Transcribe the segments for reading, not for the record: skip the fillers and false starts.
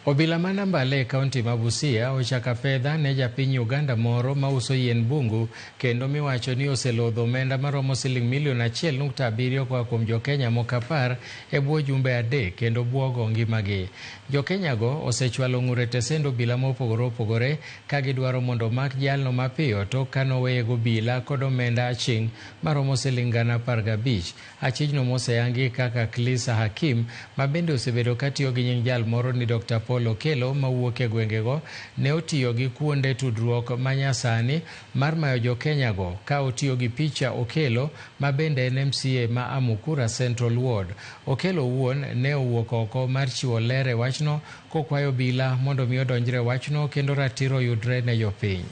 Obila ma Nambale e kaunti ma Busia ochako apedha ne japiny Uganda moro mauso yien bungu kendo miwacho ni oselodho omenda maromo siling milion 1.7 koa kuom jokenya moko 10 e bwo jumbe 3 kendo buogo ngimagi. Jokenya go osechwalo ng'ur e tesend obila mopogore opogore ka gidwaro mondo omak jalno mapiyo tok kanoweye gobila kod omenda aching' maromo siling 15,000. Achijno moseyangi kaka Klisa Hakim ma bende osebedo katiyo gi nying jal moro ni Dr. Paul Okello mawuok e gwengego ne otiyo gi kuonde tudruok ma nyasani mar mayo jokenya go ka otiyo gi picha Okello ma bende en MCA ma Amukura Central Ward. Okello owuon ne owuok oko mar chiwo ler e wachno kokwayo obila mondo mi odonjre wachno kendo ratiro oyudre ne jopiny.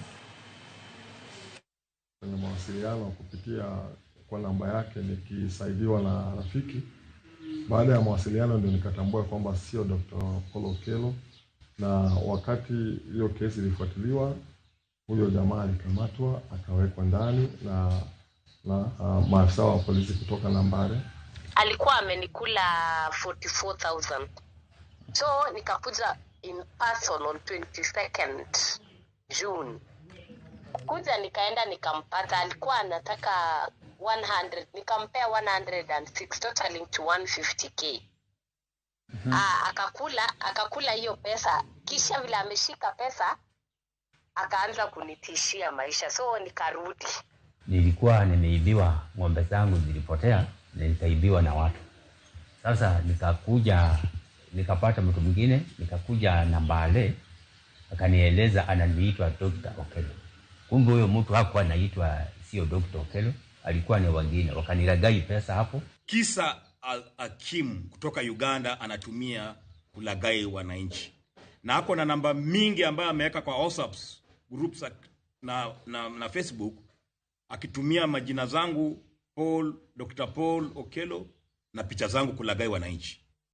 Kwenye mawasiliano kupitia kwa namba yake nikisaidiwa na rafiki. Baada ya mawasiliano ndio nikatambua kwamba sio Dr. Paul Okello, na wakati hiyo kesi ilifuatiliwa, huyo jamaa alikamatwa akawekwa ndani na maafisa wa polisi kutoka Nambale. Alikuwa amenikula 44,000, so nikakuja in person on 22nd June. Kuja nikaenda nikampata, alikuwa anataka 100, nikampea 106 totaling to 150K. Ah, akakula hiyo pesa, kisha vile ameshika pesa akaanza kunitishia maisha, so nikarudi. Nilikuwa nimeibiwa, ng'ombe zangu zilipotea na nikaibiwa na watu. Sasa nikakuja nikapata mtu mwingine, nikakuja Nambale akanieleza ananiitwa Dr. Okello. Kumbe huyo mtu hakuwa anaitwa, sio Dr. Okello, alikuwa ni wengine, wakanilaghai pesa hapo. Kisa Hakim kutoka Uganda anatumia kulaghai wananchi, na ako na namba mingi ambayo ameweka kwa WhatsApp groups na Facebook akitumia majina zangu Paul, Dr. Paul Okello na picha zangu kulaghai wananchi.